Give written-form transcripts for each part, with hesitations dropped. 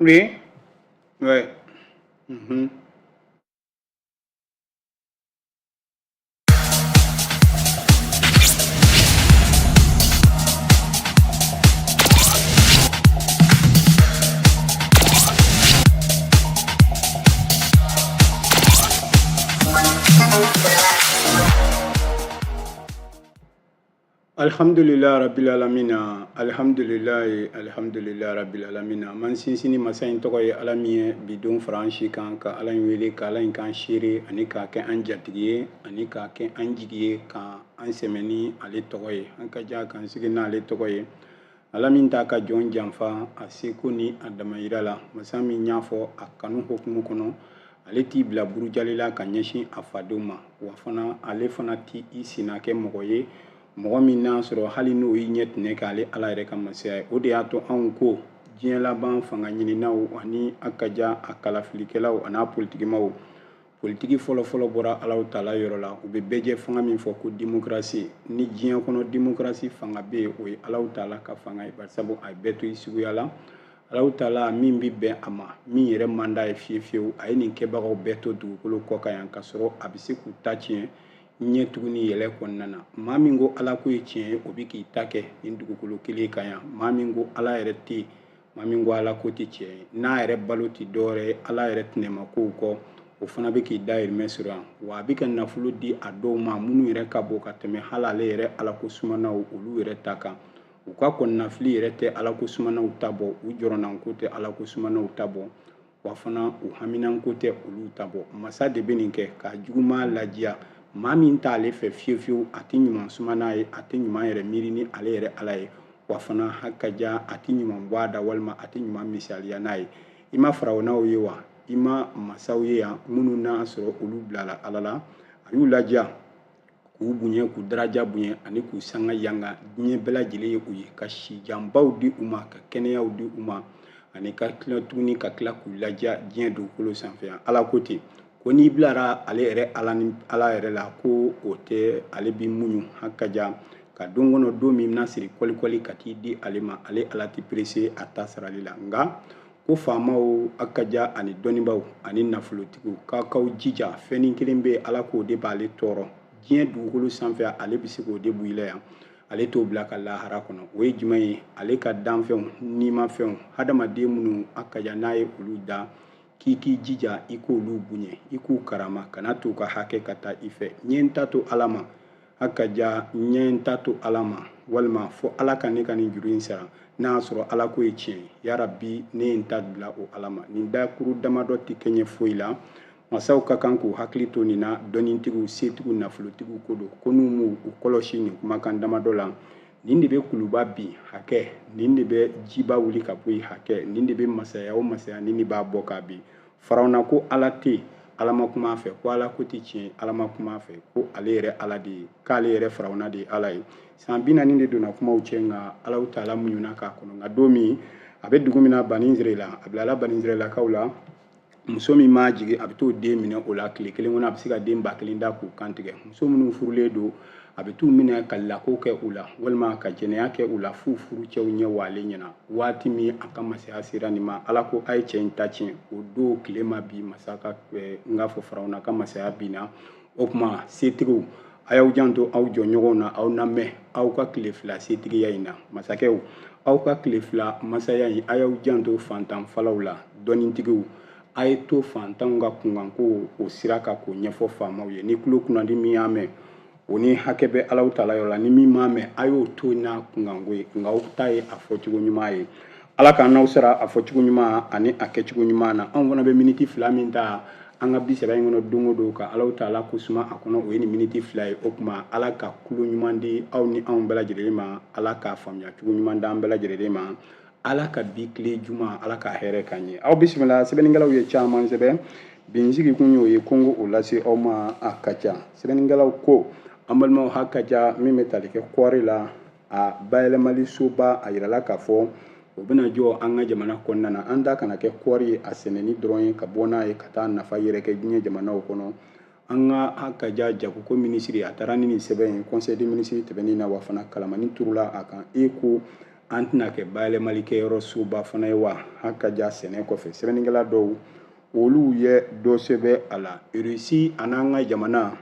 Oui. Ouais. Mhm. Alhamdulillah rabbil alamina, alhamdulillah, alhamdulillah rabbil alamina. Man sinsin ni masa in tɔgɔ ye, Ala min ye bi don fara an si kan, ka Ala in wele, ka Ala in k'an seere ani k'a kɛ an jatigi ye ani k'a kɛ an jigi ye, ka an sɛmɛ ni ale tɔgɔ ye, an ka ja k'an sigi n'ale tɔgɔ ye. Ala min t'a ka jɔn janfa a seko ni a damayira la, masa min y'a fɔ a kanu hukumu kɔnɔ, ale t'i bila burujali la ka ɲɛsin a fadenw ma, wa fana ale fana t'i i sina kɛ mɔgɔ ye, mɔgɔ min n'a sɔrɔ hali n'o y'i ɲɛ tɛnɛ kɛ ale Ala yɛrɛ ka masaya ye. O de y'a to anw ko diɲɛ laban fanga ɲininaw ani a ka ja a kalafilikɛlaw an'a politikimaw, politiki fɔlɔfɔlɔ bɔra Alahu taala yɔrɔ la. U bɛ bɛɛjɛ fanga min fɔ ko demokarasi, ni diɲɛ kɔnɔ demokarasi fanga bɛ yen, o ye Alahu taala ka fanga ye, barisabu a ye bɛɛ to i suguya la. Alahu taala min bɛ bɛn a ma, min yɛrɛ man d'a ye fiye fiyewu, a ye nin kɛbagaw bɛɛ to dugukolo kɔ kan yan, k'a sɔrɔ a bɛ se k'u ta tiɲɛ ɲɛ tuguni yɛlɛ kɔnɔna na. Maa min ko Ala ko ye tiɲɛ ye, o bɛ k'i ta kɛ nin dugukolo kelen kan yan. Maa min ko Ala yɛrɛ tɛ yen, maa min ko Ala ko tɛ tiɲɛ ye, n'a yɛrɛ balo tɛ dɔwɛrɛ ye Ala yɛrɛ tɛnɛma kow kɔ, o fana bɛ k'i dahirimɛ sɔrɔ yan. Wa a bɛ ka nafolo di a dɔw ma minnu yɛrɛ ka bon ka tɛmɛ hali ale yɛrɛ Ala ko sumanaw olu yɛrɛ ta kan. U ka kɔnɔnafili yɛrɛ tɛ Ala ko sumanaw ta bɔ, u jɔrɔnanko tɛ Ala ko sumanaw ta bɔ, wa fana u haminanko tɛ olu ta bɔ. Masa de bɛ nin kɛ k'a juguman ladiya. Maa min t'ale fɛ fiyewu fiyewu, a tɛ ɲuman suma n'a ye, a tɛ ɲuman yɛrɛ miiri ni ale yɛrɛ Ala ye, wa fana haka ja a tɛ ɲuman bɔ a da walima a tɛ ɲuman misaliya n'a ye. I ma farawunaw ye wa? I ma masaw ye yan minnu n'a sɔrɔ olu bilala Ala la, a y'u ladiya k'u bonya, k'u daraja bonya ani k'u sanga yanga diɲɛ bɛɛ lajɛlen ye u ye, ka sijanbaw di u ma, ka kɛnɛyaw di u ma, ani ka tila tuguni ka tila k'u ladiya diɲɛ dugukolo sanfɛ yan. Ala ko ten ko n'i bilara ale yɛrɛ Ala ni Ala yɛrɛ la, ko o tɛ ale b'i muɲu haka ja ka don kɔnɔ don min na siri kɔlikɔli ka t'i di ale ma, ale Ala tɛ perese a ta sarali la. Nka ko faamaw a ka ja ani dɔnnibaw ani nafolotigiw, k'a k'aw jija, fɛnnin kelen bɛ yen, Ala k'o de b'ale tɔɔrɔ diɲɛ dugukolo sanfɛ, ale bɛ se k'o de bɔ i la yan, ale t'o bila ka lahara kɔnɔ. O ye jumɛn ye? Ale ka danfɛnw, nimafɛnw, hadamaden minnu a ka ja n'a ye olu da, k'i k'i jija i k'olu bonya, i k'u karama, kana t'u ka hakɛ ka taa i fɛ. N ye n ta to Ala ma, a ka ja n ye n ta to Ala ma, walima fo Ala ka ne ka nin juru in sara, n'a y'a sɔrɔ Ala ko ye tiɲɛ ye, yarabi ne ye n ta bila o Ala ma. Nin dakuru damadɔ tɛ kɛɲɛ foyi la. Masaw ka kan k'u hakili to nin na, dɔnnitigiw, setigiw, nafolotigiw ko don, ko n'u m'u kɔlɔsi nin kumakan damadɔ la, nin de bɛ kuluba bin hakɛ, nin de bɛ jiba wuli ka bɔ yen hakɛ, nin de bɛ masaya o masaya, nin de b'a bɔ k'a bin. Farawuna ko Ala tɛ yen, Ala ma kuma a fɛ, ko Ala ko tɛ tiɲɛ ye, Ala ma kuma a fɛ, ko ale yɛrɛ Ala de ye, k'ale yɛrɛ Farawuna de ye Ala ye. San 40 de donna kumaw cɛ, nka Alahu taala muɲuna k'a kɔnɔ. Nka don min a bɛ dugu min na, Bani Israɛla, a bilala Bani Israɛlakaw la, muso min m'a jigin, a bɛ t'o den minɛ o la tile kelen kɔnɔ, a bɛ se ka den 1000 da k'u kantigɛ. Muso minnu furulen don, a bɛ t'u minɛ ka lako kɛ u la walima ka jɛnɛya kɛ u la f'u furucɛw ɲɛ walen ɲɛna. Waati min a ka masaya sera nin ma, Ala ko a ye cɛ in ta tiɲɛ. O don tile ma bi masa ka, n k'a fɔ Farawuna ka masaya binna. O tuma setigiw, a y'aw janto aw jɔɲɔgɔnw na, aw na mɛn aw ka tile fila setigiya in na. Masakɛw, aw ka tile fila masaya in, a y'aw janto fantan falaw la. Dɔnnitigiw, a ye to fantanw ka kunkanko o sira kan k'o ɲɛfɔ faamaw ye. Ni tulo kunnandi min y'a mɛn, o ni hakɛ bɛ Alahu taala yɔrɔ la, ni min m'a mɛn, a y'o to n'a kunkanko ye, nka aw ta ye a fɔcogo ɲuman ye. Ala k'an n'aw sara a fɔcogo ɲuman ani a kɛcogo ɲuman na. Anw fana bɛ miniti 2 min ta an ka 30 in kɔnɔ don o don ka Alahu taala ko suma a kɔnɔ, o ye nin miniti 2 ye. O tuma Ala ka kulo ɲuman di aw ni anw bɛɛ lajɛlen ma, Ala ka faamuya cogo ɲuman d'an bɛɛ lajɛlen ma, Ala ka bi tile juma, Ala ka hɛrɛ k'an ye. Aw bisimila. Sɛbɛnnikɛlaw ye caman sɛbɛn bi, n sigi kun y'o ye ko n k'o lase aw ma. A ka ca. Sɛbɛnnikɛlaw ko an balimaw ha ka ca min bɛ tali kɛ kɔɔri la, a bayɛlɛmali soba, a yirala k'a fɔ o bɛna jɔ an ka jamana kɔnɔna na. An ta kana kɛ kɔɔri ye a sɛnɛni dɔrɔn ye ka bɔ n'a ye ka taa nafa yɛrɛ kɛ diɲɛ jamanaw kɔnɔ. An ka a ka ja jagoko minisiri, a taara ni nin sɛbɛn ye conseil des ministres tɛmɛnen na, wa fana kalamani turula a kan. E ko An tɛna kɛ bayɛlɛmalikɛyɔrɔ soba fana ye wa? Haka ja sɛnɛ kɔfɛ, sɛbɛnnikɛla dɔw olu ye dɔ sɛbɛn a la. Irisi an'an ka jamana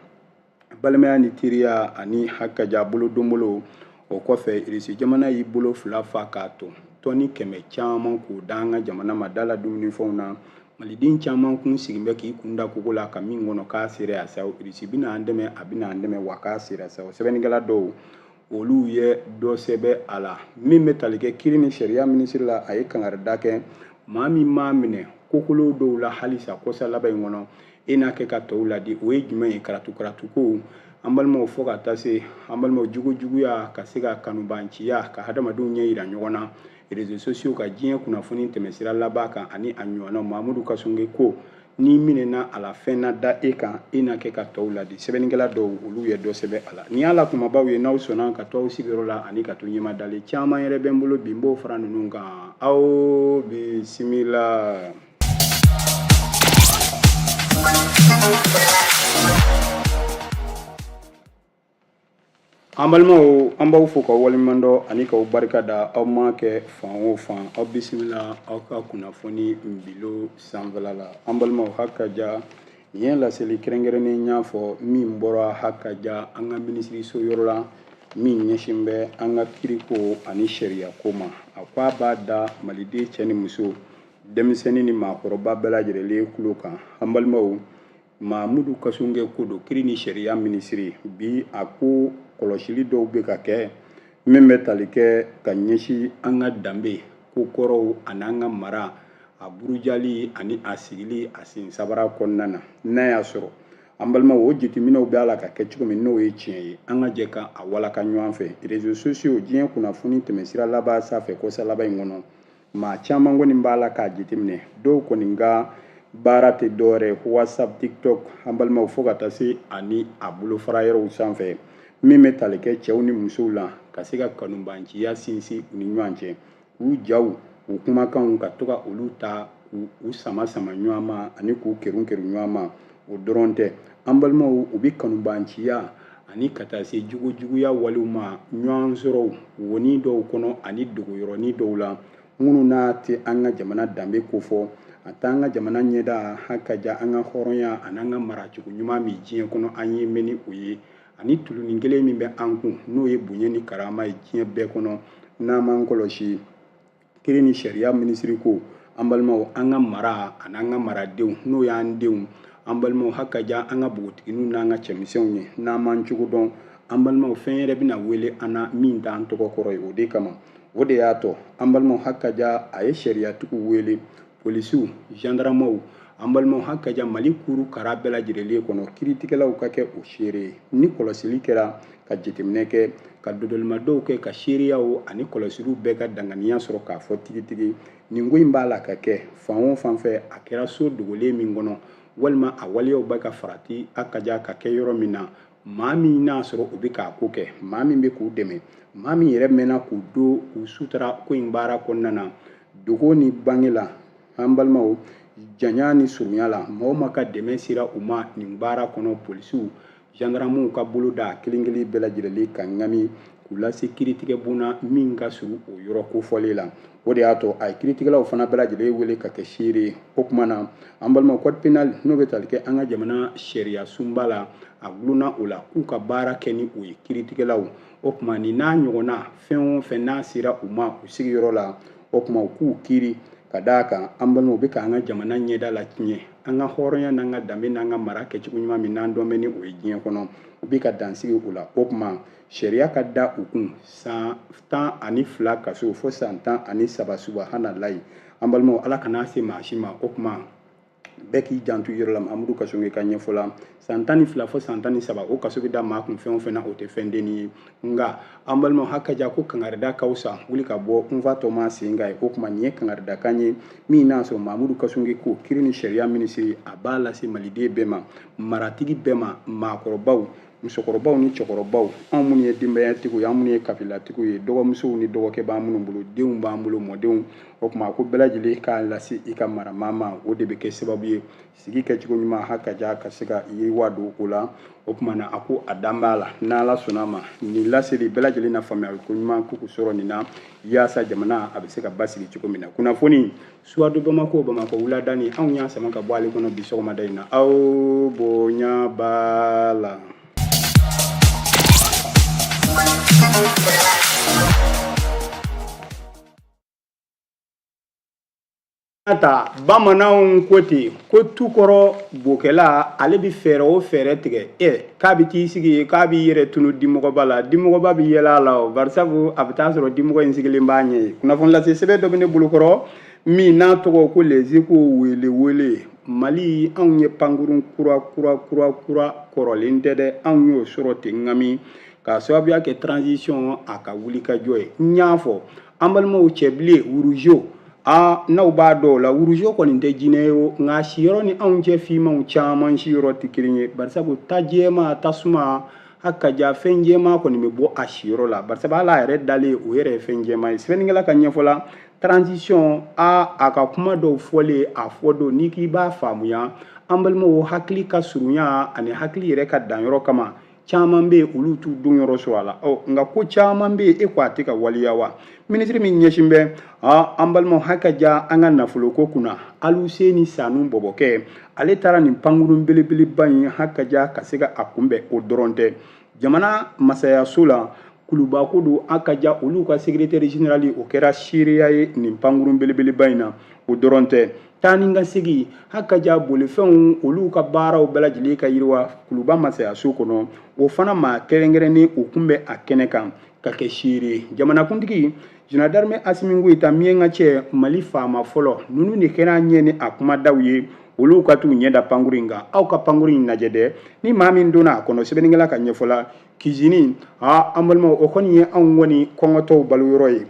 balimaya ni teriya ani haka ja bolodonbolo, o kɔfɛ Irisi jamana y'i bolo fila fa k'a ton tɔni 100 caman k'o da an ka jamana ma da la dumunifɛnw na. Maliden caman kun sigin bɛ k'i kun da kogo la ka min kɔnɔ k'a sera yan sa, Irisi bɛna an dɛmɛ, a bɛna an dɛmɛ wa k'a sera sa. Sɛbɛnnikɛla dɔw olu ye dɔ sɛbɛn a la. Min bɛ tali kɛ kiri ni sariya minisiri la, a ye kangarida kɛ maa min m'a minɛ kokolo dɔw la halisa kɔsa laban in kɔnɔ, e n'a kɛ ka tɔw ladi. O ye jumɛn ye? Karatu karatuko, an balimaw, fo ka taa se an balimaw jugu juguya ka se ka kanubanciya ka hadamadenw ɲɛ yira ɲɔgɔn na réseaux sociaux ka diɲɛ kunnafoni tɛmɛsira laban kan ani a ɲɔgɔnnaw. Mamudu Kassogué ko n'i minɛna a la, fɛn na da e kan, e n'a kɛ ka tɔw ladi. Sɛbɛnnikɛla dɔw olu ye dɔ sɛbɛn a la. Nin y'a la kumabaw ye. N'aw sɔnna ka to aw sigiyɔrɔ la ani ka to ɲɛmadalen caman yɛrɛ bɛ n bolo bi, n b'o fara ninnu kan. Aw bisimila. An balimaw, an b'aw fo k'aw waleɲuman dɔn ani k'aw barika da. Aw ma kɛ fan o fan, aw bisimila aw ka kunnafoni bilo sanfɛla la. An balimaw, haka ja, nin ye laseli kɛrɛnkɛrɛnnen y'a fɔ min bɔra haka ja an ka minisiriso yɔrɔ la, min ɲɛsin bɛ an ka kiriko ani sariyako ma. A ko a b'a da maliden cɛ ni muso, denmisɛnnin ni maakɔrɔba bɛɛ lajɛlen tulo kan. An balimaw, Mamudu Kassogué ko don, kiri ni sariya minisiri bi, a ko kɔlɔsili dɔw bɛ ka kɛ min bɛ tali kɛ ka ɲɛsin an ka danbe ko kɔrɔw ani an ka mara a burujali ani a sigili a sen sabara kɔnɔna na. N'a y'a sɔrɔ an balimaw, o jateminɛw bɛ a la ka kɛ cogo min, n'o ye tiɲɛ ye, an ka jɛ ka a walaka ɲɔgɔn fɛ. Réseaux sociaux, diɲɛ kunnafoni tɛmɛsira laban sanfɛ kɔsa laban in kɔnɔ, maa caman kɔni b'a la k'a jateminɛ. Dɔw kɔni ka baara tɛ dɔwɛrɛ, WhatsApp, TikTok, an balimaw, fo ka taa se ani a bolofara yɔrɔw sanfɛ, min bɛ tali kɛ cɛw ni musow la ka se ka kanubanciya sinsin u ni ɲɔgɔn cɛ, k'u jaw, u kumakanw ka to ka olu ta k'u sama sama ɲɔgɔn ma ani k'u kerun kerun ɲɔgɔn ma. O dɔrɔn tɛ, an balimaw, u bɛ kanubanciya ani ka taa se jugujuguya walew ma, ɲɔgɔn sɔrɔ woni dɔw kɔnɔ ani dogoyɔrɔnin dɔw la, minnu n'a tɛ an ka jamana danbe kofɔ, a t'an ka jamana ɲɛda haka ja, an ka hɔrɔnya ani an ka maracogo ɲuman min diɲɛ kɔnɔ an ye mɛn ni o ye, ani tulunin kelen min bɛ an kun, n'o ye bonya ni karama ye diɲɛ bɛɛ kɔnɔ. N'an m'an kɔlɔsi, kiri ni sariya minisiri ko, an balimaw, an ka mara ani an ka maradenw, n'o y'an denw, an balimaw, haka ja, an ka npogotigininw n'an ka cɛmisɛnw ye, n'an m'an cogo dɔn, an balimaw, fɛn yɛrɛ bɛna wele an na min t'an tɔgɔ kɔrɔ ye. O de kama, o de y'a to, an balimaw, haka ja, a ye sariyatigiw wele, polisiw, gendarmew, an balimaw, haka ja, Mali kuru kara bɛɛ lajɛlen kɔnɔ, kiritigɛlaw ka kɛ o seere ye. Ni kɔlɔsili kɛra, ka jateminɛ kɛ, ka dodolimadɔw kɛ, ka seereyaw ani kɔlɔsiliw bɛɛ ka danganiya sɔrɔ k'a fɔ tigitigi nin ko in b'a la ka kɛ fan o fan fɛ, a kɛra so dogolen min kɔnɔ, walima a waleyaw bɛ ka farati haka ja ka kɛ yɔrɔ min na, maa min n'a sɔrɔ o bɛ k'a ko kɛ, maa min bɛ k'u dɛmɛ, maa min yɛrɛ mɛnna k'u don k'u sutura ko in baara kɔnɔna na, dogo ni bange la, an balimaw, janya ni surunya la, maa o maa ka dɛmɛ sera u ma nin baara kɔnɔ, polisiw, gendarmew ka bolo da kelen kelen bɛɛ lajɛlen ka ŋami k'u lase kiritigɛ bon na min ka surun o yɔrɔ kofɔlen la. O de y'a to a ye kiritigɛlaw fana bɛɛ lajɛlen wele ka kɛ seere ye. O tuma na, an balimaw, code pénal, n'o bɛ tali kɛ an ka jamana sariya sunba la, a gulonna o la k'u ka baara kɛ ni o ye, kiritigɛlaw. O tuma nin n'a ɲɔgɔnna fɛn o fɛn n'a sera u ma u sigiyɔrɔ la, o tuma u k'u kiiri ka d'a kan, an balimaw, bɛ k'an ka jamana ɲɛda la tiɲɛ, an ka hɔrɔnya n'an ka danbe n'an ka mara kɛcogo ɲuman min n'an dɔn bɛ ni o ye diɲɛ kɔnɔ, u bɛ ka dansigi o la. O tuma sariya ka da u kun san 12 kaso fo san 13. Subahanalayi, an balimaw, Ala kana se maa si ma. O tuma bɛɛ k'i janto i yɔrɔ la. Mamudu Kassogué ka ɲɛfɔ la, san 12 fo san 13, o kaso bɛ da maa kun fɛn o fɛn na, o tɛ fɛn denni ye. Nka an balimaw, hakaja ko kangarida ka fisa wuli ka bɔ n fa tɔ ma sen kan ye. O tuma nin ye kangaridakan ye min n'a sɔrɔ Mamudu Kassogué ko kiri ni sariya minisiri, a b'a lase maliden bɛɛ ma, maratigi bɛɛ ma, maakɔrɔbaw, Musokɔrɔbaw ni cɛkɔrɔbaw, anw minnu ye denbayatigiw ye, an minnu ye kabilatigiw ye, dɔgɔmusow ni dɔgɔkɛ b'an minnu bolo, denw b'an bolo, mɔdenw, o tuma ko bɛɛ lajɛlen k'a lase i ka maramaa ma. O de bɛ kɛ sababu ye sigi kɛcogo ɲuman hakaja ka se ka yiriwa don o la. O tuma na a ko a dan b'a la, n'Ala sɔnna a ma, nin laseli bɛɛ lajɛlen na faamuyali ko ɲuman k'u sɔrɔ nin na, yaasa jamana a bɛ se ka basigi cogo min na. Kunnafoni Soir de Bamako, Bamakɔ wuladani, anw y'a sama ka bɔ ale kɔnɔ bi sɔgɔmada in na. Aw bonya b'a la. Ta bamananw ko ten ko tu kɔrɔ bokɛla ale bɛ fɛɛrɛ o fɛɛrɛ tigɛ ɛ k'a bɛ t'i sigi k'a b'i yɛrɛ tunu dimɔgɔba la, dimɔgɔba bɛ yɛlɛ a la o, barisabu a bɛ taa sɔrɔ dimɔgɔ in sigilen b'a ɲɛ ye. Kunnafoni lase sɛbɛn dɔ bɛ ne bolokɔrɔ min n'a tɔgɔ ko Les Échos, wele wele Mali. Anw ye pankurun kura kura kura kura kɔrɔlen tɛ dɛ, anw y'o sɔrɔ ten ŋami k'a sababuya kɛ transition a ka wulikajɔ ye. N y'a fɔ an balimaw, cɛbilen wuruzo, aa n'aw b'a dɔn o la, wuruzo kɔni tɛ jinɛ ye o, nka siyɔrɔ ni anw cɛ finmanw caman siyɔrɔ tɛ kelen ye, barisabu ta jɛma tasuma hakaja fɛn jɛma kɔni bɛ bɔ a siyɔrɔ la, barisabu ala yɛrɛ dalen o yɛrɛ ye fɛn jɛma ye. Sɛbɛnnikɛla ka ɲɛfɔ la, transition a ka kuma dɔw fɔlen a fɔ don, n'i k'i b'a faamuya, an balimaw, hakili ka surunya ani hakili yɛrɛ ka danyɔrɔ kama, caman bɛ yen olu t'u don yɔrɔ sɔrɔ a la. Ɔ nka ko caman bɛ yen, e ko a tɛ ka waleya wa? Minisiri min ɲɛsin bɛ an balimaw hakaja an ka nafoloko kunna, Aluseni Sanu Bɔbɔkɛ, ale taara nin pankurun belebeleba in hakaja ka se ka a kunbɛn. O dɔrɔn tɛ, jamana masayaso la kulubako don hakaja, olu ka secrétaire général o kɛra seereya ye nin pankurun belebeleba in na. O dɔrɔn tɛ, taa ni ka segin hakaja bolifɛnw olu ka baaraw bɛɛ lajɛlen ka yiriwa kuluba masayaso kɔnɔ, o fana maa kɛrɛnkɛrɛnnen o kun bɛ a kɛnɛ kan ka kɛ seere ye. Jamanakuntigi général d'armée Asimi Goyita, miɲɛnka cɛ, Mali faama fɔlɔ ninnu de kɛra ɲɛ ni a kumadaw ye, olu ka t'u ɲɛ da pankuru in kan. Aw ka pankuru in lajɛ dɛ, ni maa min donna a kɔnɔ, sɛbɛnnikɛla ka ɲɛfɔ la, cuisine, an balimaw, o kɔni ye anw kɔni kɔngɔtɔw balo yɔrɔ ye.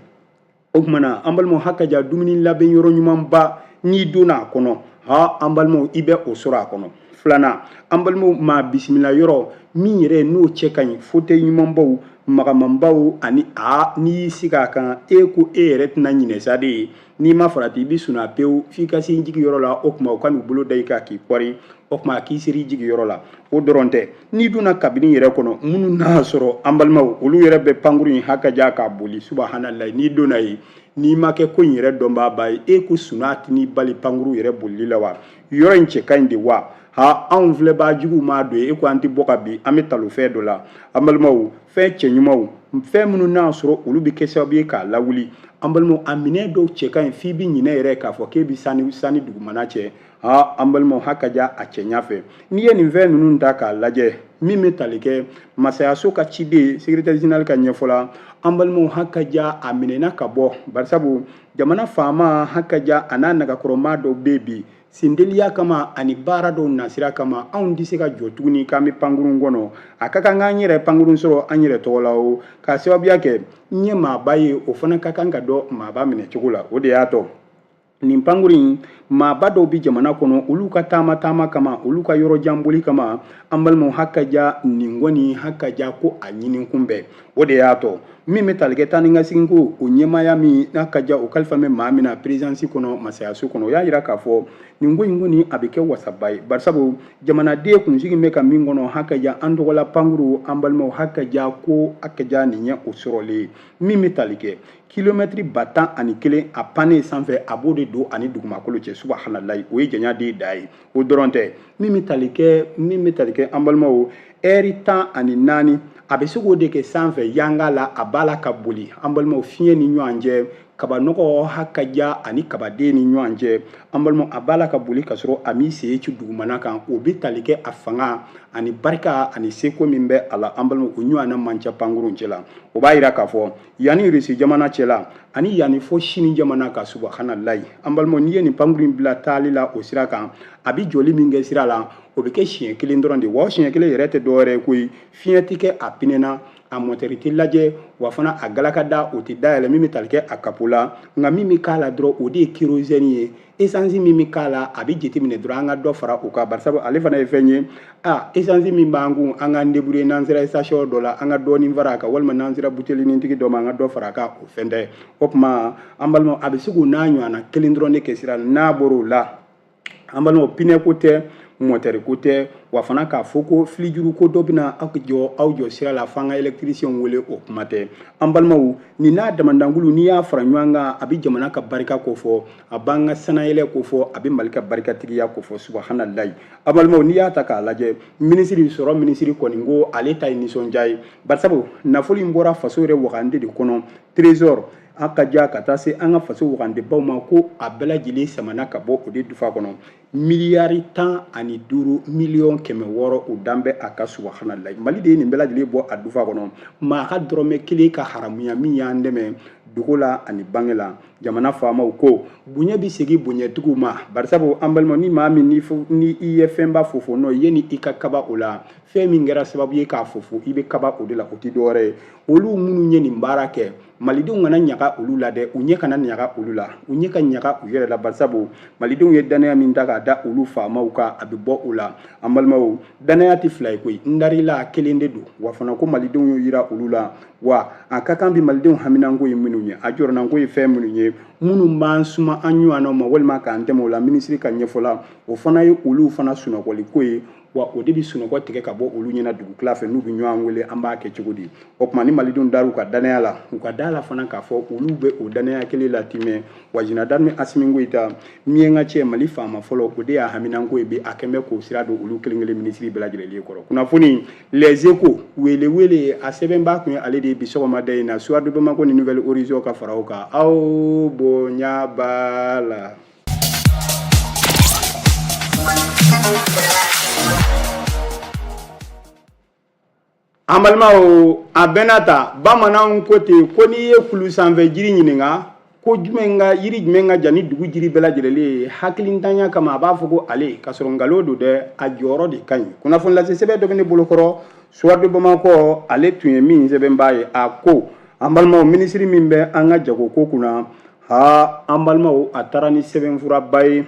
O tuma na an balimaw, hakaja dumuni labɛn yɔrɔ ɲumanba, n'i donna a kɔnɔ, ha an balimaw, i bɛ o sɔrɔ a kɔnɔ. Filanan, an balimaw, maa bisimila yɔrɔ min yɛrɛ n'o cɛ ka ɲi, fauteuil ɲumanbaw, magamanbaw, ani a n'i y'i sigi a kan, e ko e yɛrɛ tɛna ɲinɛ sa de ye. N'i ma farati, i bɛ sunaa pewu f'i ka se i jigiyɔrɔ la. O tuma u ka n'u bolo da i kan k'i kɔri, o tuma k'i seri i jigiyɔrɔ la. O dɔrɔn tɛ, n'i donna kabini yɛrɛ kɔnɔ, minnu n'a sɔrɔ an balimaw olu yɛrɛ bɛ pankuru in hakaja k'a boli, subahanallahi, n'i donna yen, n'i ma kɛ ko in yɛrɛ dɔnbaaba ye, e ko sunaa tɛn'i bali pankuru yɛrɛ bolili la wa? Yɔrɔ in cɛ ka ɲi de wa? Ha, anw filɛbaa juguw m'a don e ko an tɛ bɔ ka bin, an bɛ talofɛn dɔ la. An balimaw, fɛn cɛ ɲumanw, fɛn minnu n'a sɔrɔ olu bɛ kɛ sababu ye k'a lawuli, an balimaw, a minɛn dɔw cɛ ka ɲi f'i bɛ ɲinɛ yɛrɛ k'a fɔ k'e bɛ sani dugumana cɛ. Ha, an balimaw, hakaja a cɛɲa fɛ, n'i ye nin fɛn ninnu ta k'a lajɛ, min bɛ tali kɛ masayaso ka ciden secrétaire général ka ɲɛfɔ la, an balimaw, hakaja a minɛna ka bɔ, barisabu jamana faama hakaja a n'a nagakɔrɔmaa dɔw bɛ bi sendeliya kama ani baara dɔw nasira kama, anw tɛ se ka jɔ tuguni k'an bɛ pankurun kɔnɔ. A ka kan k'an yɛrɛ pankurun sɔrɔ an yɛrɛ tɔgɔ la o, k'a sababuya kɛ n ye maaba ye, o fana ka kan ka dɔn maaba minɛ cogo la. O de y'a tɔ nin pankuru in, maaba dɔw bɛ jamana kɔnɔ, olu ka taama taama kama, olu ka yɔrɔ jan boli kama, an balimaw, hakaja nin kɔni hakaja ko a ɲini kunbɛn. O de y'a tɔ min bɛ tali kɛ taa ni ka segin ko o ɲɛmaaya min n'a ka ja o kalifa bɛ maa min na présidence kɔnɔ, masayaso kɔnɔ, o y'a yira k'a fɔ nin ko in kɔni a bɛ kɛ wasaba ye, barisabu jamanaden kunsigi bɛ ka min kɔnɔ hakaja an tɔgɔla pankuru, an balimaw, hakaja ko hakaja nin ye o sɔrɔlen ye. Min bɛ tali kɛ kilomɛtiri 11,000 a pannen sanfɛ, a b'o de don ani dugumakolo cɛ, subahanallahi, o ye janya de da ye. O dɔrɔn tɛ, min bɛ tali kɛ an balimaw, ɛri 14 a bɛ se k'o de kɛ sanfɛ yanga la, a b'a la ka boli, an balimaw, fiɲɛ ni ɲɔgɔn cɛ, kabanɔgɔ hakaja ani kabaden ni ɲɔgɔn cɛ, an balimaw, a b'a la ka boli ka sɔrɔ a m'i sen ci dugumana kan. O bɛ tali kɛ a fanga ani barika ani seko min bɛ a la, an balimaw, o ɲɔgɔnna man ca pankurun cɛ la. O b'a yira k'a fɔ yanni Irisi jamana cɛ la ani yanni fo Sini jamana ka, subahanallahi, an balimaw, n'i ye nin pankuru in bila taali la o sira kan, a bɛ jɔli min kɛ sira la, o bɛ kɛ siɲɛ kelen dɔrɔn de wa. O siɲɛ kelen yɛrɛ tɛ dɔwɛrɛ ye koyi, fiɲɛ tɛ kɛ a pinɛ na. A mɔtɛri tɛ lajɛ, wa fana a galakada o tɛ dayɛlɛ min bɛ tali kɛ a capot la. Nka min bɛ k'a la dɔrɔn, o de ye kérosène ye. Essence min bɛ k'a la, a bɛ jateminɛ dɔrɔn an ka dɔ fara o kan, barisabu ale fana ye fɛn ye. A essence min b'an kun, an k'an débrouiller, n'an sera station dɔ la, an ka dɔɔnin fara a kan, walima n'an sera butelinintigi dɔ ma, an ka dɔ fara a kan, o fɛn tɛ. O tuma an balimaw, a bɛ se k'o n'a ɲɔgɔnna kelen dɔrɔn de kɛ sira. N'a bɔr'o la, an balimaw, pinɛ ko tɛ, mɔtɛri ko tɛ, wa fana k'a fɔ ko filijuru ko dɔ bɛna aw jɔ aw jɔ sira la f'an ka électricien wele, o kuma tɛ. An balimaw, nin n'a damandankulu, n'i y'a fara ɲɔgɔn kan, a bɛ jamana ka barika kofɔ, a b'an ka sanayɛlɛ kofɔ, a bɛ Mali ka barikatigiya kofɔ. Subahanallahi! An balimaw, n'i y'a ta k'a lajɛ, minisiri sɔrɔ minisiri kɔni ko ale ta ye nisɔndiya ye, barisabu nafolo in bɔra faso yɛrɛ wagande de kɔnɔ, trésor an ka ja ka taa se an ka faso wagandebaw ma, ko a bɛɛ lajɛlen samana ka bɔ o de dufa kɔnɔ, miliyari 15 miliyɔn 600, o dan bɛ a ka. Subahanallahi! Mali de ye nin bɛɛ lajɛlen bɔ a dufa kɔnɔ, maa ka dɔrɔmɛ kelen ka haramuya min y'an dɛmɛ dogo la ani bange la. Jamana faamaw ko bonya bɛ segin bonyatigiw ma, barisabu an balima, ni maa min ni i ye fɛnba fofo nɔ ye, i ka kaba o la, fɛn min kɛra sababu ye k'a fofo, i bɛ kaba o de la. O tɛ dɔwɛrɛ ye, olu minnu ye nin baara kɛ, malidenw kana ɲaga olu la dɛ, u ɲɛ kana ɲaga olu la, u ɲɛ ka ɲaga u yɛrɛ la, barisabu malidenw ye dannaya min ta k'a da olu faamaw kan, a bɛ bɔ o la. An balimaw, dannaya tɛ fila ye koyi, n darila kelen de don. Wa fana ko malidenw y'o yira olu la, wa a ka kan bi malidenw haminanko ye minnu ye, a jɔrɔnanko ye fɛn minnu ye, minnu b'an suma an ɲɔgɔnnaw ma walima k'an tɛmɛ o la, minisiri ka ɲɛfɔ la, o fana ye olu fana sunɔgɔliko ye. Wa o de bɛ sunɔgɔ tigɛ ka bɔ olu ɲɛna dugutila fɛ, n'u bɛ ɲɔgɔn wele an b'a kɛ cogo di. O tuma ni malidenw dar'u ka dannaya la, u ka da la fana k'a fɔ olu bɛ o dannaya kelen latimɛ. Wa général d'armée Asimi Goyita, miɲanka cɛ, Mali faama fɔlɔ, o de y'a haminanko ye bi, a kɛn bɛ k'o sira don olu kelen kelen minisiri bɛɛ lajɛlen kɔrɔ. Kunnafoni Les Échos, wele wele, a sɛbɛnbaa kun ye ale de ye bi sɔgɔmada in na, Soir de Bamako ni Nouvel Horizon ka fara o kan. Aw bonya b'a la. An balimaw, a bɛɛ n'a ta, bamananw ko ten ko n'i ye kulu sanfɛ jiri ɲininka ko jumɛn ka yiri jumɛn ka jan ni dugu jiri bɛɛ lajɛlen ye, hakilintanya kama a b'a fɔ ko ale, k'a sɔrɔ nkalon don dɛ, a jɔyɔrɔ de ka ɲi. Kunnafoni lase sɛbɛn dɔ bɛ ne bolokɔrɔ, Soir de Bamako, ale tun ye min sɛbɛnbaa ye. A ko an balimaw, minisiri min bɛ an ka jagoko kunna ha, an balimaw, a taara ni sɛbɛnfuraba ye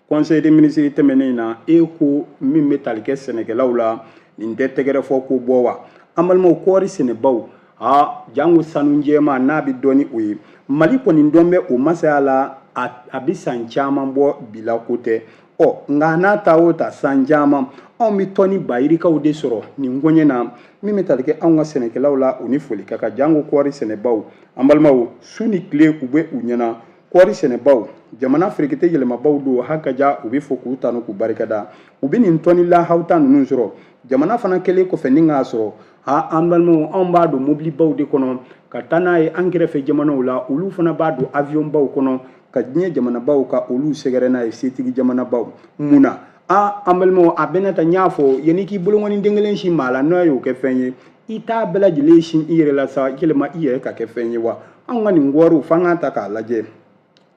conseil des ministres tɛmɛnen na. E ko min bɛ tali kɛ sɛnɛkɛlaw la, nin tɛ tɛgɛrɛ fɔ ko bɔ wa? An balimaw, kɔɔri sɛnɛbaw ha, jango sanu jɛma n'a bɛ dɔn ni o ye, Mali kɔni dɔn bɛ o masaya la, a bɛ san caman bɔ, bi la ko tɛ. Ɔ nka n'a ta o ta, san caman anw bɛ tɔni bayirikaw de sɔrɔ nin koɲɛ na min bɛ tali kɛ anw ka sɛnɛkɛlaw la, o ni foli ka kan, jango kɔɔri sɛnɛbaw. An balimaw, su ni tile u bɛ u ɲɛna kɔɔri sɛnɛbaw, jamana ferekete yɛlɛmabaw don hakaja, u bɛ fo k'u tanu k'u barikada. U bɛ nin tɔni lahawuta ninnu sɔrɔ jamana fana kɛlen kɔfɛ ni k'a sɔrɔ ha, an balimaw, anw b'a don mobilibaw de kɔnɔ ka taa n'a ye an kɛrɛfɛ jamanaw la, olu fana b'a don aviyɔnbaw kɔnɔ ka diɲɛ jamanabaw ka olu sɛgɛrɛ n'a ye, setigi jamanabaw. Mun na a, an balimaw, a bɛna ta n y'a fɔ, yanni k'i bolokɔni den kelen sin maa la, n'o y'o kɛ fɛn ye, i t'a bɛɛ lajɛlen sin i yɛrɛ la sa, yɛlɛma i yɛrɛ ka kɛ fɛn ye wa? Anw ka nin kɔɔriw, f'an k'a ta k'a lajɛ,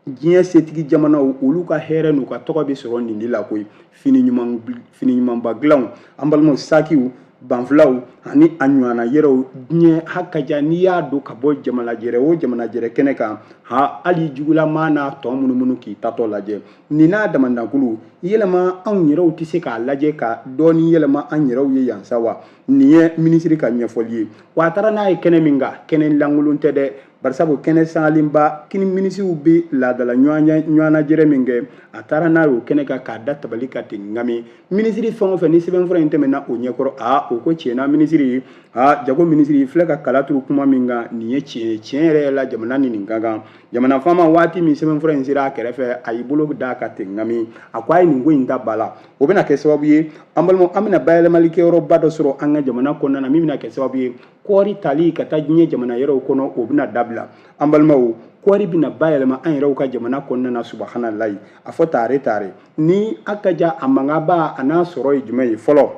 diɲɛ setigi jamanaw, olu ka hɛrɛ n'u ka tɔgɔ bɛ sɔrɔ nin de la koyi. Fini ɲuman, fini ɲumanba dilanw, an balimaw, sakiw, banfilaw ani a ɲɔgɔnna yɛrɛw, diɲɛ hakaja, n'i y'a don ka bɔ jamana jɛrɛ o jamana jɛrɛ kɛnɛ kan ha, hali jugulamaa n'a tɔ munumunu k'i tatɔ lajɛ. Nin n'a damandankulu yɛlɛma, anw yɛrɛw tɛ se k'a lajɛ ka dɔɔnin yɛlɛma an yɛrɛw ye yan sa wa? Nin ye minisiri ka ɲɛfɔli ye. Wa a taara n'a ye kɛnɛ min kan, kɛnɛ lankolon tɛ dɛ, barisabu kɛnɛ sangalenba kini minisiriw bɛ laadala ɲɔgɔnnajɛrɛ min kɛ, a taara n'a ye o kɛnɛ kan k'a da tabali kan ten. Ŋami minisiri fɛn o fɛn ni sɛbɛnfura in tɛmɛna o ɲɛkɔrɔ, aa, o ko tiɲɛna, minisiri aa, jago minisiri filɛ ka kala turu kuma min kan, nin ye tiɲɛ ye, tiɲɛ yɛrɛ la, jamana ni nin ka kan. Jamana faama, waati min sɛbɛnfura in sera a kɛrɛfɛ, a y'i bolo d'a kan ten ŋami, a ko a ye nin ko in ta ba la. O bɛna kɛ sababu ye, an balimaw, an bɛna bayɛlɛmalikɛyɔrɔba dɔ sɔrɔ an ka jamana kɔnɔna na, min bɛna kɛ sababu ye kɔɔri tali ka taa diɲɛ jamana yɛrɛw kɔnɔ, o bɛna dabila. An balimaw, kɔɔri bɛna bayɛlɛma an yɛrɛw ka jamana kɔnɔna na. Subahanallahi! A fɔ tare tare ni a ka ja, a mankanba a n'a sɔrɔ ye jumɛn ye fɔlɔ?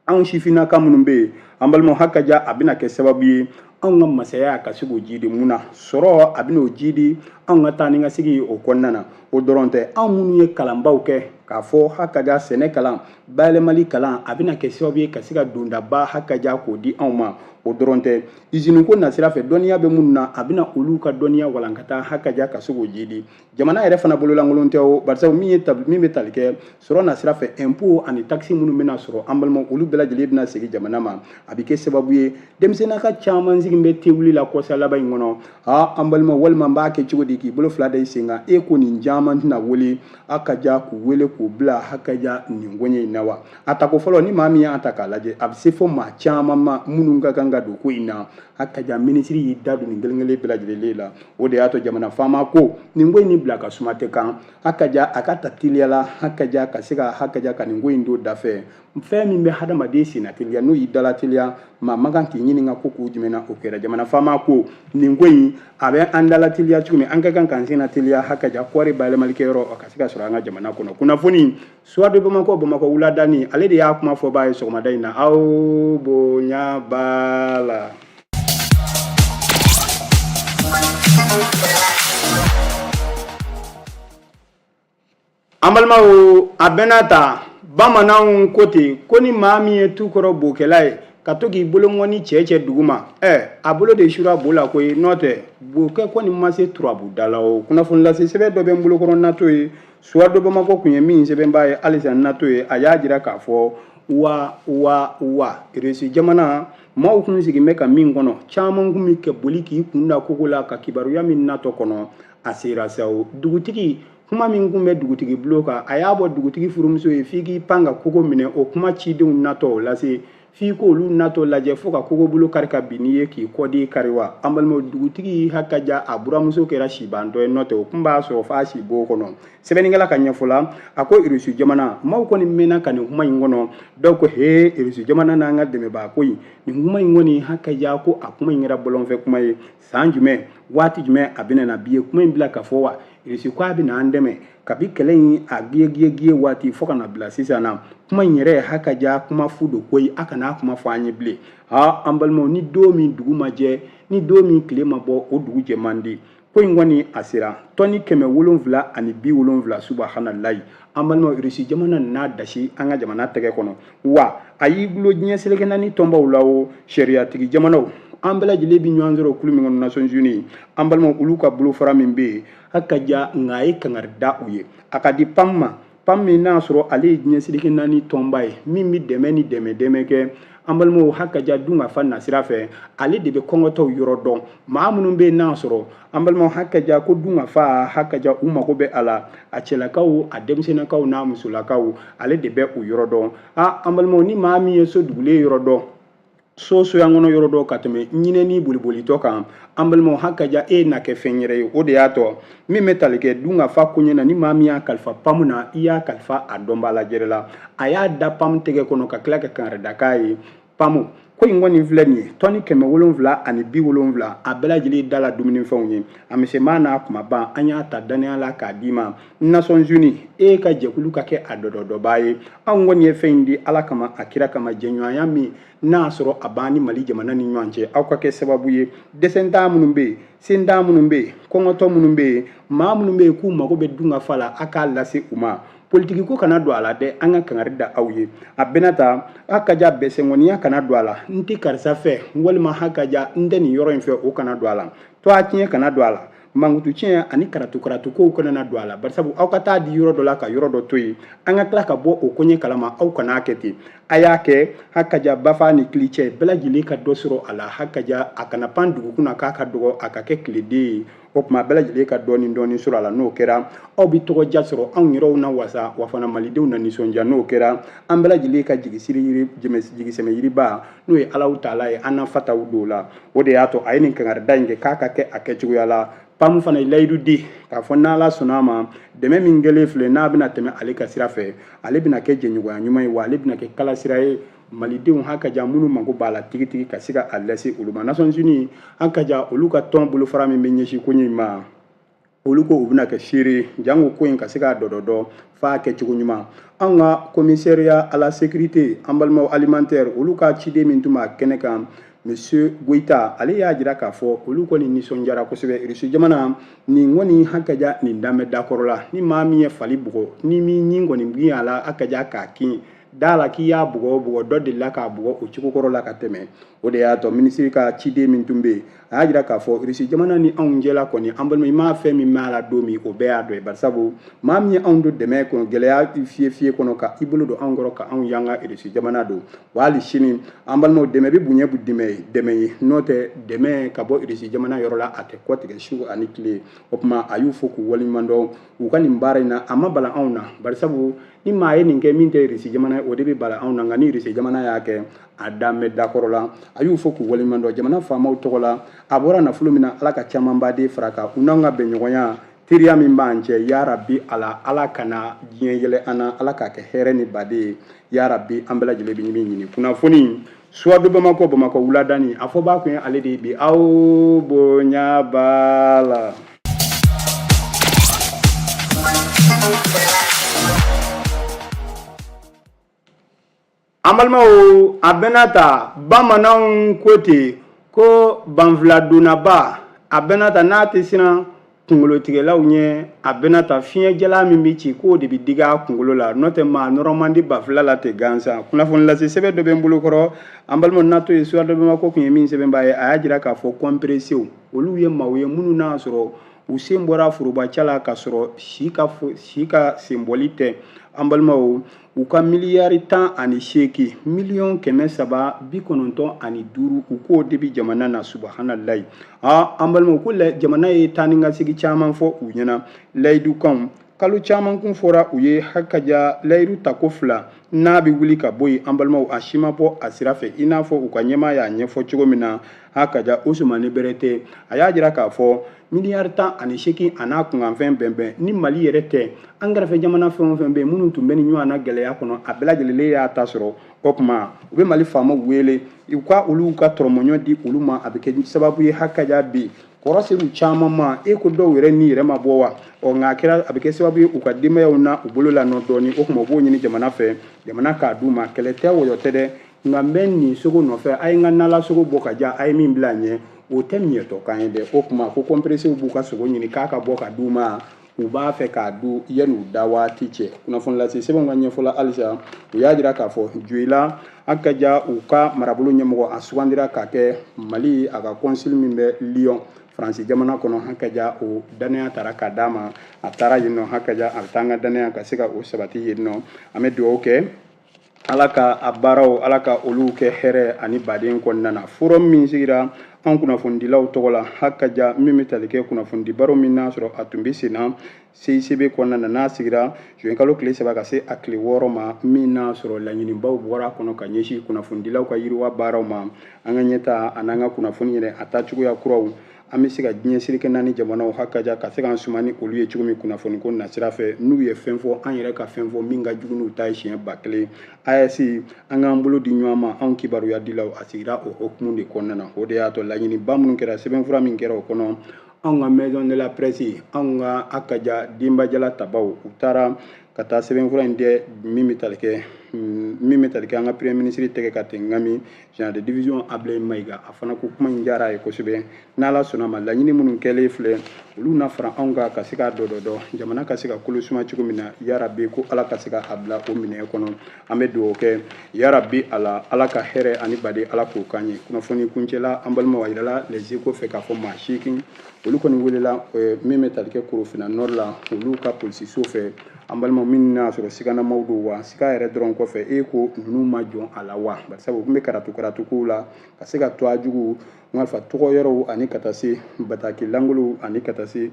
Anw sifinnaka minnu bɛ yen, an balimaw, hakaja, a bɛna kɛ sababu ye anw ka masaya ka se k'o jidi. Mun na sɔrɔ a bɛna o jidi anw ka taa ni ka segin o kɔnɔna na? O dɔrɔn tɛ, anw minnu ye kalanbaw kɛ ka K'a fɔ hakaja sɛnɛ kalan, bayɛlɛmali kalan, a bɛna kɛ sababu ye ka se ka dondaba hakaja k'o di anw ma. O dɔrɔn tɛ, iziniko nasira fɛ, dɔnniya bɛ minnu na, a bɛna olu ka dɔnniya walankata hakaja ka se k'o jidi. Jamana yɛrɛ fana bololankolon tɛ o, barisabu min ye min bɛ tali kɛ sɔrɔ nasira fɛ, impôt ani taxe minnu bɛna sɔrɔ, an balimaw, olu bɛɛ lajɛlen bɛna segin jamana ma. A bɛ kɛ sababu ye denmisɛnninka caman sigi bɛ tewuli la kɔsa laban in kɔnɔ. Aa, an balimaw, walima n b'a kɛ cogo di k'i bolo fila da i sen kan? E ko nin caman tɛna wele hakaja k'u wele k'u bila hakaja nin koɲɛ in na wa? A tako fɔlɔ, ni maa min y'a ta k'a lajɛ, a bɛ se fo maa caman ma minnu ka kan ka don ko in na. Hakaja minisiri y'i da don nin kelen kelen bɛɛ lajɛlen la. O de y'a to jamana faama ko nin ko in ni bila ka suma tɛ kan hakaja a ka ta teliya la, hakaja ka se ka hakaja ka nin ko in don dafɛ. Fɛn min bɛ hadamaden senna teliya, n'o y'i dala teliya, maa man kan k'i ɲininka ko kun jumɛn na o kɛra. Jamana faama ko nin ko in a bɛ an dala teliya cogo min, an ka kan k'an senna teliya hakaja kɔɔri bayɛlɛmalikɛyɔrɔ a ka se ka sɔrɔ an ka jamana kɔnɔ. Kunnafoni Soir de Bamakɔ, Bamakɔ wuladani, ale de y'a kuma fɔbaa ye sɔgɔmada in na. Aw bonya b'a la. An balimaw, a bɛɛ n'a ta, bamananw ko ten ko ni maa min ye tu kɔrɔ bokɛla ye ka to k'i bolonkɔni cɛ cɛ dugu ma, ɛ a bolo de sura bo la koyi, n'o tɛ bokɛ kɔni ma se turabu da la. O kunnafoni lase sɛbɛn dɔ bɛ n bolokɔrɔ nato ye. Soir de Bamakɔ kun ye min sɛbɛnbaa ye halisa nato ye, a y'a jira k'a fɔ wa wa wa Irisi jamana maaw kun sigin bɛ ka min kɔnɔ, caman kun bɛ kɛ boli k'i kun da kogo la ka kibaruya min natɔ kɔnɔ, a sera sa o. Dugutigi kuma min kun bɛ dugutigi bulon kan, a y'a bɔ dugutigi furumuso ye f'i k'i pan ka kogo minɛ. O kuma cidenw natɔ o lase f'i k'olu natɔ lajɛ fo ka kogo bolo kari ka bin n'i ye k'i kɔden kari wa. An balimaw, dugutigi hakaja a buramuso kɛra sibantɔ ye, n'o tɛ o kun b'a sɔrɔ f'a si bo kɔnɔ. Sɛbɛnnikɛla ka ɲɛfɔ la, a ko Irisi jamana maaw kɔni mɛnna ka nin kuma in kɔnɔ. Dɔw ko he, Irisi jamana n'an ka dɛmɛbaa ko in, nin kuma in kɔni hakaja ko a kuma in kɛra bɔlɔnfɛ kuma ye. San jumɛn, waati jumɛn a bɛna na bi ye kuma in bila ka fɔ wa? Irisi ko a bɛna an dɛmɛ kabi kɛlɛ in a giye giye giye waati fo ka na bila sisan na. Kuma in yɛrɛ hakaja kuma fu don koyi, a kana kuma fɔ an ye bilen. Ha, an balimaw, ni don min dugu ma jɛ, ni don min tile ma bɔ, o dugu jɛ man di. Ko in kɔni a sera tɔni 770, subahanalayi. An balimaw, Irisi jamana n'a dasi an ka jamana tɛgɛ kɔnɔ wa, a y'i gulo diɲɛ seleke naani tɔnbaw la o sariyatigi jamanaw, an bɛɛ lajɛlen bɛ ɲɔgɔn sɔrɔ kulu min kɔnɔ, Nations Unies. An balimaw, olu ka bolofara min bɛ yen hakaja, nka a ye kangari da u ye. A ka di PAM ma, PAM min n'a sɔrɔ ale ye diɲɛ seleke naani tɔnba ye min bɛ dɛmɛ ni dɛmɛ dɛmɛ kɛ. An balimaw, hakaja dun ka fa nasira fɛ, ale de bɛ kɔngɔtɔw yɔrɔ dɔn, maa minnu bɛ yen n'a sɔrɔ an balimaw hakaja ko dun ka fa hakaja u mago bɛ a la, a cɛlakaw, a denmisɛnnakaw n'a musolakaw, ale de bɛ u yɔrɔ dɔn. A an balimaw, ni maa min ye so dugulen yɔrɔ dɔn, so soyan kɔnɔ yɔrɔ dɔn ka tɛmɛ ɲinɛni bolibolitɔ kan, an balimaw hakaja e na kɛ fɛn yɛrɛ ye. O de y'a tɔ min bɛ tali kɛ dun ka fa koɲɛ na, ni maa min y'a kalifa PAM na, i y'a kalifa a dɔnbaa lajɛrɛ la. A y'a da PAM tɛgɛ kɔnɔ ka tila ka kangarida k'a ye. PAM ko in kɔni filɛ nin ye, tɔni 770, a bɛɛ lajɛlen da la dumunifɛnw ye, a misɛnman n'a kumaba, an y'a ta dannaya la k'a d'i ma. Nations Unies, e ka jɛkulu ka kɛ a dɔdɔdɔbaa ye. Anw kɔni ye fɛn in di Ala kama, a kira kama, jɛɲɔgɔnya min n'a sɔrɔ a b'an ni Mali jamana ni ɲɔgɔn cɛ, aw ka kɛ sababu ye dɛsɛntan minnu bɛ yen, sentan minnu bɛ yen, kɔngɔtɔ minnu bɛ yen, maa minnu bɛ yen k'u mago bɛ dun ka fa la, a k'a lase u ma. Politiki ko kana don a la dɛ, an ka kangari da aw ye. A bɛna ta hakaja bɛsɛnkɔniya kana don a la, n tɛ karisa fɛ walima hakaja n tɛ nin yɔrɔ in fɛ, o kana don a la. Tɔgɔ tiɲɛ kana don a la, mankutu tiɲɛ ani karatu karatu kow kana na don a la, barisabu aw ka taa di yɔrɔ dɔ la ka yɔrɔ dɔ to yen, an ka tila ka bɔ o koɲɛ kalama, aw kana kɛ ten. A y'a kɛ hakaja bafa ni kili cɛ, bɛɛ lajɛlen ka dɔ sɔrɔ a la. Hakaja a kana pan dugukun na k'a ka dɔgɔ, a ka kɛ tileden ye. O tuma bɛɛ lajɛlen ka dɔɔni dɔɔni sɔrɔ a la. N'o kɛra, aw bɛ tɔgɔja sɔrɔ, anw yɛrɛw na wasa wa fana malidenw na nisɔndiya. N'o kɛra, an bɛɛ lajɛlen ka jigisɛmɛ yiriba, n'o ye Alahu taala ye, an na fataw don o la. O de y'a to a ye nin kangarida in kɛ k'a ka kɛ a kɛcogoya la. PAM fana ye layidu di k'a fɔ n'Ala sɔnna a ma, dɛmɛ min kɛlen filɛ, n'a bɛna tɛmɛ ale ka sira fɛ, ale bɛna kɛ jɛɲɔgɔnya ɲuman ye, wa ale bɛna kɛ kalasira ye malidenw hakaja minnu mago b'a la tigitigi ka se ka a lase olu ma. Nations Unies hakaja olu ka tɔn bolofara min bɛ ɲɛsin koɲɛ in ma, olu ko u bɛna kɛ seere jango ko in ka se k'a dɔdɔdɔ f'a kɛcogo ɲuman. An ka commissariat à la sécurité, an balimaw, alimentaire, olu ka ciden min tun b'a kɛnɛ kan, Monsieur Goïta, ale y'a jira k'a fɔ olu kɔni nisɔndiyara kosɛbɛ Irisi jamana nin kɔni hakaja nin danbɛ dakɔrɔ la. Ni maa min ye fali bugɔ, ni min ɲin kɔni bin a la hakaja k'a kin da la k'i y'a bugɔ o bugɔ, dɔ delila k'a bugɔ o cogo kɔrɔ la ka tɛmɛ. O de y'a to minisiri ka ciden min tun bɛ yen, a y'a jira k'a fɔ Irisi jamana ni anw cɛla kɔni, an balima, i m'a fɛn min mɛn a la don min, o bɛɛ y'a dɔ ye. Barisabu maa min ye anw don dɛmɛ kɔnɔ, gɛlɛya fiye fiye kɔnɔ, ka i bolo don anw kɔrɔ ka anw yanga, Irisi jamana don. Wa hali sini an balimaw, dɛmɛ bɛ bonya bu dɛmɛ ye dɛmɛ ye, n'o tɛ dɛmɛ ka bɔ Irisi jamana yɔrɔ la, a tɛ kɔtigɛ su ani tile. O tuma a y'u fo k'u waleɲuman dɔn u ka nin baara in na. A ma bala anw na, barisabu ni maa ye nin kɛ min tɛ Irisi jamana ye, o de bɛ bala anw na, nka ni Irisi jamana y'a kɛ, a dan bɛ dakɔrɔ la. A y'u fo k'u waleɲuman dɔn jamana faamaw tɔgɔ la. A bɔra nafolo min na, Ala ka camanba de fara kan. U n'an ka bɛnɲɔgɔnya, teriya min b'an cɛ, yarabi Ala, Ala kana diɲɛ yɛlɛ an na, Ala k'a kɛ hɛrɛ ni baden ye, yarabi. An bɛɛ lajɛlen bɛ min ɲini, kunnafoni Soir de Bamakɔ, Bamakɔ wuladani, a fɔ b'a kun ye ale de ye bi. Aw bonya b'a la. An balimaw, a bɛna ta bamananw ko ten ko banfiladonnaba, a bɛna ta n'a tɛ siran kunkolotigɛlaw ɲɛ, a bɛna ta fiɲɛjalan min bɛ ci k'o de bɛ digi a kunkolo la, n'o tɛ maa nɔrɔ man di banfila la ten gansan. Kunnafoni lase sɛbɛn dɔ bɛ n bolo kɔrɔ, an balimaw, n'a to ye Soir de Bamakɔ kun ye min sɛbɛnbaa ye, a y'a jira k'a fɔ kɔnperesew, olu ye maaw ye minnu n'a sɔrɔ u sen bɔra forobaca la k'a sɔrɔ si ka senbɔli tɛ. An balimaw, u ka miliyari 18, miliyɔn 395, u k'o de bi jamana na. Subahanallahi. Aa, an balimaw, ko jamana ye taa ni ka segin caman fɔ u ɲɛna, layidukanw kalo caman kun fɔra u ye, hakaja layidu tako fila n'a bɛ wuli ka bɔ yen. An balimaw, a si ma bɔ a sira fɛ, i n'a fɔ u ka ɲɛmaa y'a ɲɛfɔ cogo min na. Hakaja Usumani Berete, a y'a jira k'a fɔ miliyari 18 a n'a kunkanfɛn bɛnbɛn ni Mali yɛrɛ tɛ, an kɛrɛfɛ jamana fɛn o fɛn bɛ yen minnu tun bɛ ni ɲɔgɔn na gɛlɛya kɔnɔ, a bɛɛ lajɛlen y'a ta sɔrɔ. O tuma u bɛ Mali faamaw wele u ka olu ka tɔrɔmɔɲɔ di olu ma, a bɛ kɛ sababu ye hakaja bi kɔrɔ ser'u caman ma, e ko dɔw yɛrɛ ni yɛrɛ ma bɔ wa. Ɔ nka a kɛra a bɛ kɛ sababu ye u ka denbayaw na u bolo la nɔ dɔɔni. O tuma u b'o ɲini jamana fɛ, jamana k'a d'u ma. Kɛlɛ tɛ, wɔyɔ tɛ dɛ, nka n bɛ nin sogo nɔfɛ, a ye n ka nala sogo bɔ ka ja, a ye min bila n ɲɛ, o tɛ miɲɛtɔkan ye dɛ. O tuma ko kɔnperesew b'u ka sogo ɲini k'a ka bɔ ka d'u ma, u b'a fɛ k'a dun yanni u da waati cɛ. Kunnafoni lase sɛbɛnw ka ɲɛfɔ la halisa, u y'a jira k'a fɔ Joyila hakaja u ka marabolo ɲɛmɔgɔ, a sugandira ka kɛ Mali a ka consul min bɛ Lyon, Faransi jamana kɔnɔ. Hakaja o dannaya tara k'a d'a ma, a taara yen nɔ. Hakaja a bɛ taa an ka dannaya ka se ka o sabati yen nɔ. An bɛ dugawu kɛ, Ala ka a baaraw, Ala ka olu kɛ hɛrɛ ani baden kɔnɔna na. Forum min sigira an kunnafonidilaw tɔgɔ la, hakaja min bɛ tali kɛ kunnafonidi baro min n'a sɔrɔ a tun bɛ sen na CICB kɔnɔna na, n'a sigira juin kalo tile 3 ka se a tile 6 ma, min n'a sɔrɔ laɲinibaw bɔra a kɔnɔ ka ɲɛsin kunnafonidilaw ka yiriwa baaraw ma, an ka ɲɛta an'an ka kunnafoni yɛrɛ a taacogoya kuraw, an bɛ se ka diɲɛ seleke naani jamanaw hakaja ka se k'an suma ni olu ye cogo min kunnafoniko nasira fɛ. N'u ye fɛn fɔ, an yɛrɛ ka fɛn fɔ min ka jugu n'u ta ye siɲɛ 1000. AES, an k'an bolo di ɲɔgɔn ma, anw kibaruya dilaw, a sigira o hukumu de kɔnɔna na. O de y'a to laɲiniba minnu kɛra, sɛbɛnfura min kɛra o kɔnɔ, anw ka maison de la presse, anw ka hakaja denbajala tabaw, u taara ka taa sɛbɛnfura in dɛ min bɛ tali kɛ an ka premier ministre tɛgɛ ka ten ŋami, général de division Ablaye Mayiga. A fana ko kuma in diyara a ye kosɛbɛ. N'Ala sɔnna ma, laɲini minnu kɛlen filɛ, olu na fara anw kan ka se k'a dɔ dɔ dɔ jamana ka se ka kolo suma cogo min na. Yarabi, ko Ala ka se ka a bila o minɛ kɔnɔ. An bɛ dugawu kɛ, yarabi Ala, Ala ka hɛrɛ ani baden, Ala k'o k'an ye. Kunnafoni kuncɛla, an balimaw, a yirala Les Échos fɛ k'a fɔ maa 8 olu kɔni welela min bɛ tali kɛ Korofina Nord la, olu ka polisiso fɛ. An balimaw, min n'a sɔrɔ siganamaw don wa, siga yɛrɛ dɔrɔn kɔfɛ, e ko ninnu ma jɔn a la wa, barisabu u tun bɛ karatu karatukow la ka se ka to a jugu marifa tɔgɔ yɔrɔw ani ka taa se bataki langolow ani ka taa se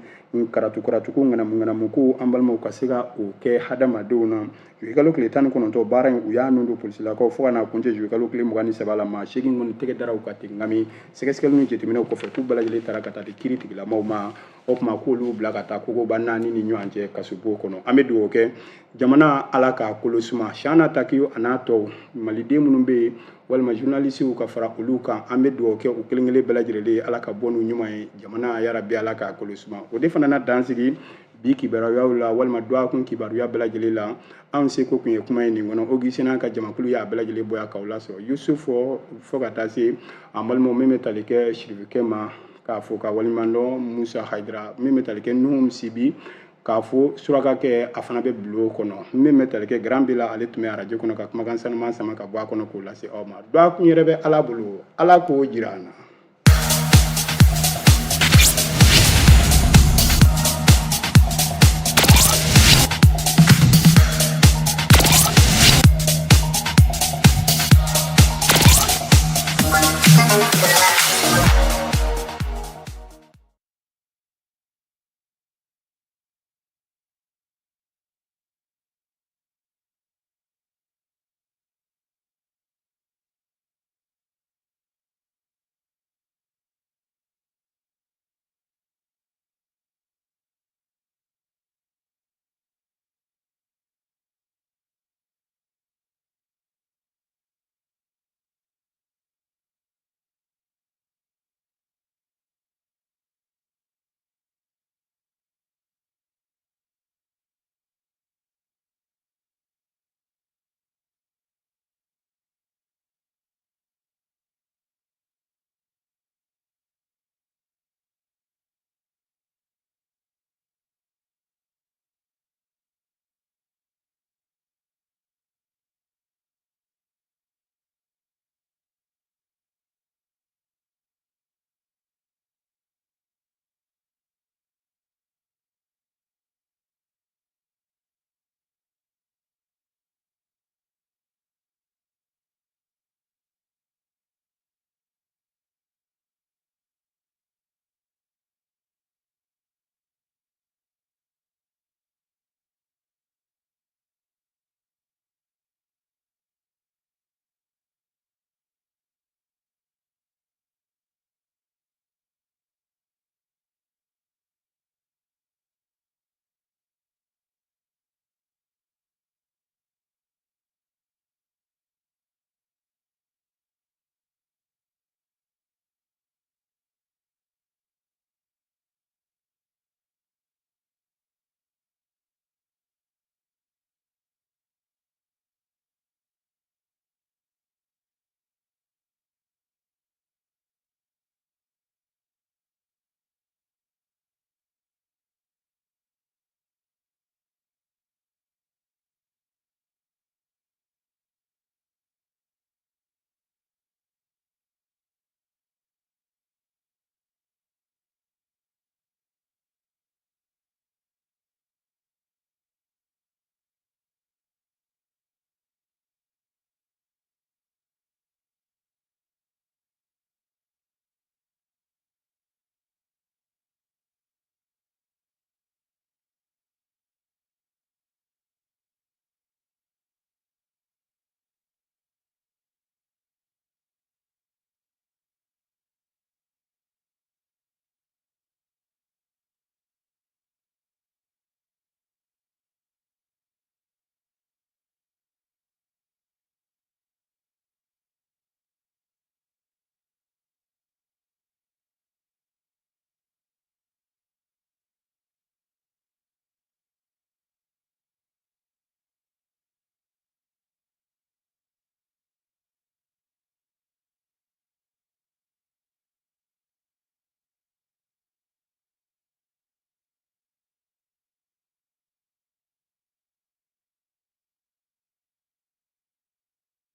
karatu karatuko ŋanamu ŋanamuko, an balimaw, ka se ka o kɛ hadamadenw na. Juillet kalo tile 19, baara in u y'a nun don polisilakaw fo ka n'a kuncɛ juillet kalo tile 23 la. Maa 8 kɔni tɛgɛ dara u ka ten ŋami sɛgɛsɛgɛli ni jateminɛw kɔfɛ, k'u bɛɛ lajɛlen taara ka taa di kiiri tigilamaw ma. O tuma k'olu bila ka taa kogoba naani ni ɲɔgɔn cɛ kasobon kɔnɔ. An bɛ dugawu kɛ jamana, Ala k'a kolo suma. Chana Takiyo a n'a tɔw, maliden minnu bɛ yen walima journalisiw ka fara olu kan, an bɛ dugawu kɛ u kelen kelen bɛɛ lajɛlen ye, Ala ka bɔ n'u ɲuman ye jamana, yarabi Ala k'a kolo suma. O de fana na dan sigi. Bi kibaruyaw la walima dɔgɔkun kibaruya bɛɛ lajɛlen la, anw seko kun ye kuma ye nin kɔnɔ. Augustin n'a ka jamakulu y'a bɛɛ lajɛlen bɔ yan k'aw lasɔrɔ. Yusufu fo ka taa se an balimaw min bɛ tali kɛ sirifukɛ ma, k'a fo ka waleɲuman dɔn. Musa Hayidara min bɛ tali kɛ Nuhum Sibi, k'a fo surakakɛ, a fana bɛ bulon kɔnɔ. Min bɛ tali kɛ Grand Bila, ale tun bɛ arajo kɔnɔ ka kumakan sanuman sama ka bɔ a kɔnɔ k'o lase aw ma. Dɔgɔkun yɛrɛ bɛ Ala bolo, Ala k'o jira an na.